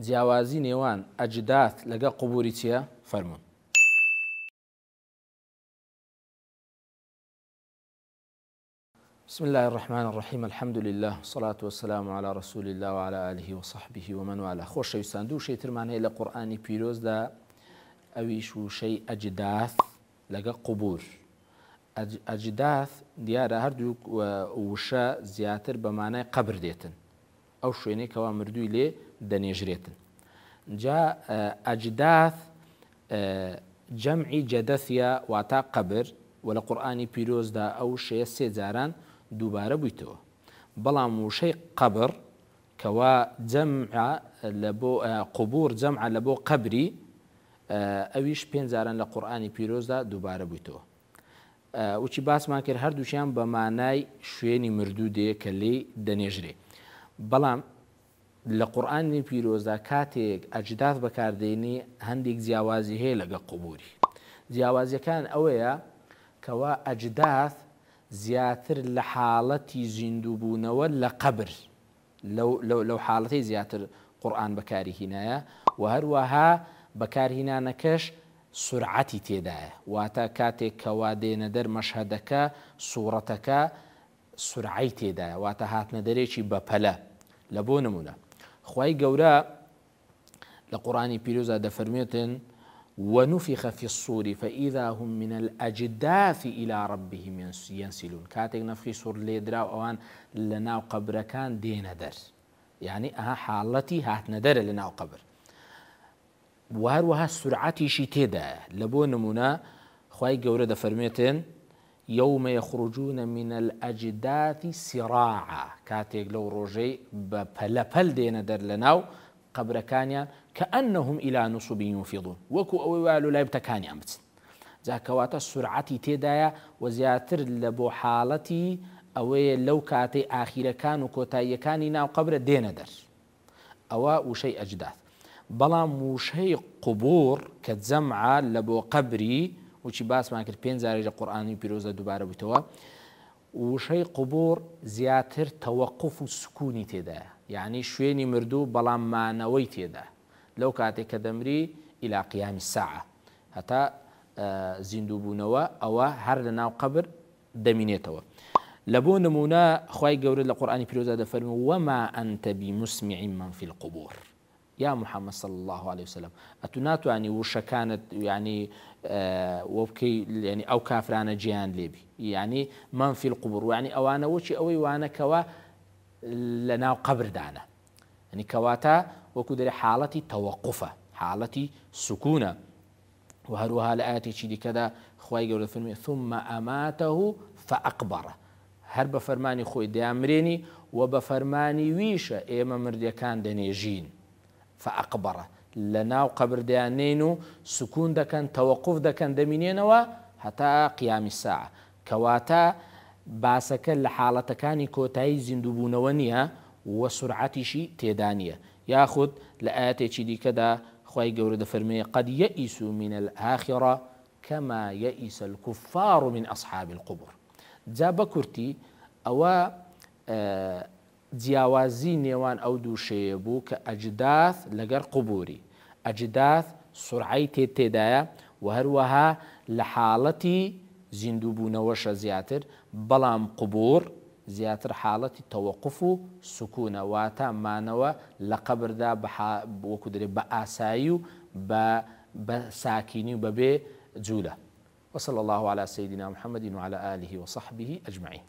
جیاوازی نێوان ئەجداث لەگەڵ قبوری چیە؟ فەرموون. بسم اللە الرحمن الرحیم الحمد للە والصلاة والسلام علی رسول اللە وعلی آله وصحبه ومن والاه خۆشەویستان دوو وشەی ترمان هەیە لە قورئانی پیرۆزدا ئەویش وشەی ئەجداث لەگەڵ قبور ئەجداث دیارە هەردوو وشە زیاتر بە مانای قەبر دێتن ئەو شوێنەی کەوا مردووی لێ دەنێژرێتن. جا ئەجداث جەمعی جەدەثە واتا قەبر و لە قورئانی پیرۆزدا ئەو وشەیە سێ جاران دووبارە بوویتەوە. بەڵام وشەی قەبر کەوا جەمعە لە بۆ قبور جەمعە لە بۆ قەبری ئەویش پێنج جاران لە قورئانی پیرۆزدا دووبارە بوویتەوە. وچی باسمان کرد هەردووکیان بە مانای شوێنی مردوو دێ کە لێی دەنێژرێ بەڵام لە قورئانی پیرۆزدا کاتێک ئەجداث بەکاردێنی هەندێک جیاوازی هەیە لەگەڵ قبوری جیاوازیەکان ئەوەیە کەوا ئەجداث زیاتر لە حاڵەتی زیندووبوونەوە لە قەبر لەو حاڵەتەی زیاتر قورئان بەکاری هینایە وە هەروەها بەکارهینانەکەش سورعەتی تێدایە واتە کاتێک کەوا دێنە دەر مەشهەدەکە سوڕەتەکە سورعەی تێدایە واتە هاتنە دەرێکی بەپەلە لە بۆ نمونە خوای گەورە لە قورئانی پیرۆزدا دەفەرموێتن، ونفخ فی الصور فاذا هم من الاجداث الی ربهم ینسلون، کاتێک نەفخی سوڕ لێدرا و ئەوان لە ناو قەبرەکان دێنە دەر، یانی ئەها حاڵەتی هاتنە دەرە لە ناو قەبر. وە هەروەها سورعەتیشی تێدایە، لە بۆ نمونە خوای گەورە دەفەرموێتن، یوم یخرجون من الاجداث سراعا، کاتێک لەو ڕۆژەی بە پەلە پەل دێنە دەر لە ناو قەبرەکانیان، کانهم الی نصب یوفضون، وەکو ئەوەی وایە لۆ لای بتەکانیان بچن. جا کەواتە سورعەتی تێدایە و زیاتر لە بۆ حاڵەتی ئەوەیە لەو کاتەی ئاخیرەکان و کۆتاییەکانی ناو قەبرە دێنە دەر. ئەوە وشەی ئەجداث. بەڵام وشەی قبور کە جەمعە لە بۆ قەبری، وچی باسمان کرد پێنج جاریش لە قورئانی پیرۆزدا دووبارە بوویتەوە، وشەی قبور زیاتر تەوەقوف و سکونی تێدایە، یەعنی شوێنی مردوو بەڵام مانەوەی تێدا لەو کاتێک کە دەمری الی قیام الساعە هەتا زیندوو بوونەوە ئەوە هەر لە ناو قەبر دەمینێتەوە. لە بۆ نموونە خوای گەورە لە قورئانی پیرۆزدا دەفەرموێ، وما انت بمسمع من فی القبور، یا محمد صلی اللە علیە وسلم ئەتوو ناتوانی وشەکانت یانی وەبکەی یانی ئەو کافرانە جێیان لێبی یانی من فی القبور یانی ئەوانە وەکی ئەوەی وانە کەوا لە ناو قەبردانە یانی کەواتە وەکو دەرێ حاڵەتی تەوەقوفە حاڵەتی سکوونە وە هەروەها لە ئایەتێکی دیکەدا خوای گەورە دەفەرموێ، ثم اماته فاقبره، هەر بە فەرمانی خۆی دەیانمرێنی و بە فەرمانی ویشە ئێمە مردیەکان دەنێژین، فاقبره، لە ناو قەبر دەیاننێین و سکون دەکەن، تەوەقوف دەکەن، دەمینێنەوە هەتا قیامی ساعە. کەواتە باسەکە لە حاڵەتەکانی کۆتایی زیندووبوونەوە نییە و سورعەتیشی تێدا نییە. یاخود لە ئایەتێکی دیکەدا خوای گەورە دەفەرموێ، قد یئسوا من الآخرە کما یئس الکفار من اصحاب القبور. جا بە کورتی ئەوە جیاوازی نێوان ئەو دوو شەیە بوو کە ئەجداث لەگەر قبوری. ئەجداث سورعەی تێ تێدایە و هەروەها لە حاڵەتی زیندووبوونەوەشە زیاتر، بەڵام قبور زیاتر حاڵەتی تەوەقوف و سکونە واتە مانەوە لە قەبردا بە وەکو دەرێ بە ئاسایی و بە بە ساکینی و بەبێ جولە. وصلی اللە علی سیدنا محمد وعلی آله وصحبه اجمعین.